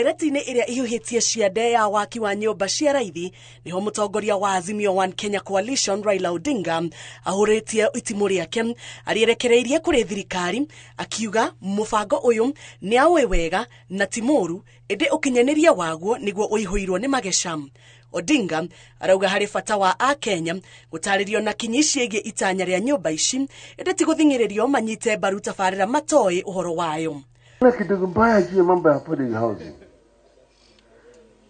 Ndereti-inĩ ĩrĩa ihuhĩtie ciande ya waki wa nyũmba cia raithi nĩho mũtongoria wa Azimio One Kenya Coalition Raila Odinga ahũrĩtie itimũ rĩake arĩerekereirie kũrĩ thirikari, akiuga mũbango ũyũ nĩ aũĩ wega na ti mũru, ĩndĩ ũkinyanĩria waguo nĩguo ũihũirwo nĩ mageca. Odinga arauga harĩ bata wa akenya gũtarĩrio na kinyi ciĩgiĩ itanya rĩa nyũmba ici, ĩndĩ ti gũthing'ĩrĩrio manyite mbaru tabarĩra matoĩ ũhoro wayo. Kuna kitu kibaya juu ya mambo ya affordable housing,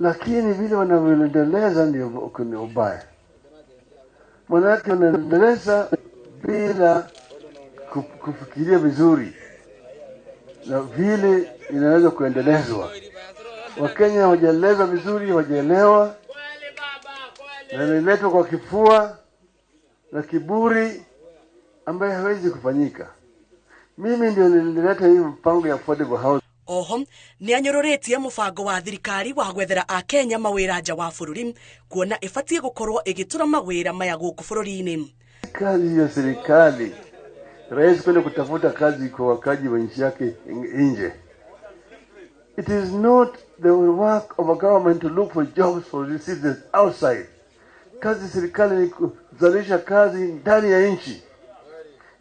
lakini vile wanavyoendeleza ndio ni ubaya. Manake wanaendeleza bila kufikiria vizuri na vile inaweza kuendelezwa. Wakenya hawajaelezwa vizuri, hawajaelewa, na inaletwa kwa kifua na kiburi ambayo hawezi kufanyika. Mimi ndio nilileta hii mpango ya affordable housing. Oho nĩ anyũrũrĩtie mũbango wa thirikari wa gwethera akenya mawĩra nja wa bũrũri, kuona ĩbatiĩ gũkorwo ĩgĩtũra mawĩra maya gũkũ bũrũri-inĩ. Kazi ya serikali, rais kwenda kutafuta kazi kwa wakaji wa nchi yake nje. It is not the work of a government to look for jobs for the citizens outside. Kazi serikali ni kuzalisha kazi ndani ya nchi.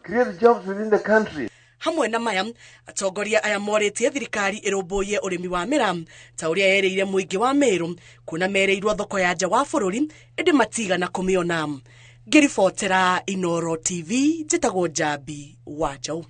Create jobs within the country. Hamwe na maya, atongoria aya morĩtie thirikari ĩrũmbũiye ũrĩmi wa mĩraa ta ũrĩa yerĩire mũingĩ wa Meru, kuona merĩirwo thoko ya nja wa bũrũri ĩndĩ matigana kũmĩona. Ngĩribotera Inooro TV, njĩtagwo Njambi wa Njaũ.